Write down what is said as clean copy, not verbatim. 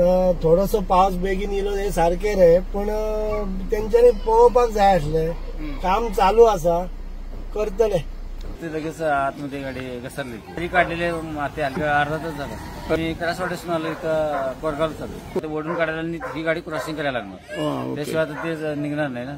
आतां थोडोसो पावस बेगीन येयलो हे सारकें रे, पूण तेंच्यांनी पळोवपाक जाय आसलें. काम चालू आसा, करतले. ते लगेच आतमध्ये गाडी घसरली. तरी काढलेले ते अर्धा तास झाला. मी क्रॉसवाड्यासून आलो, इथं कोरगावला चाललो. ते ओढून काढायला आणि ही गाडी क्रॉसिंग करायला लागणार, त्याशिवाय आता ते निघणार नाही ना.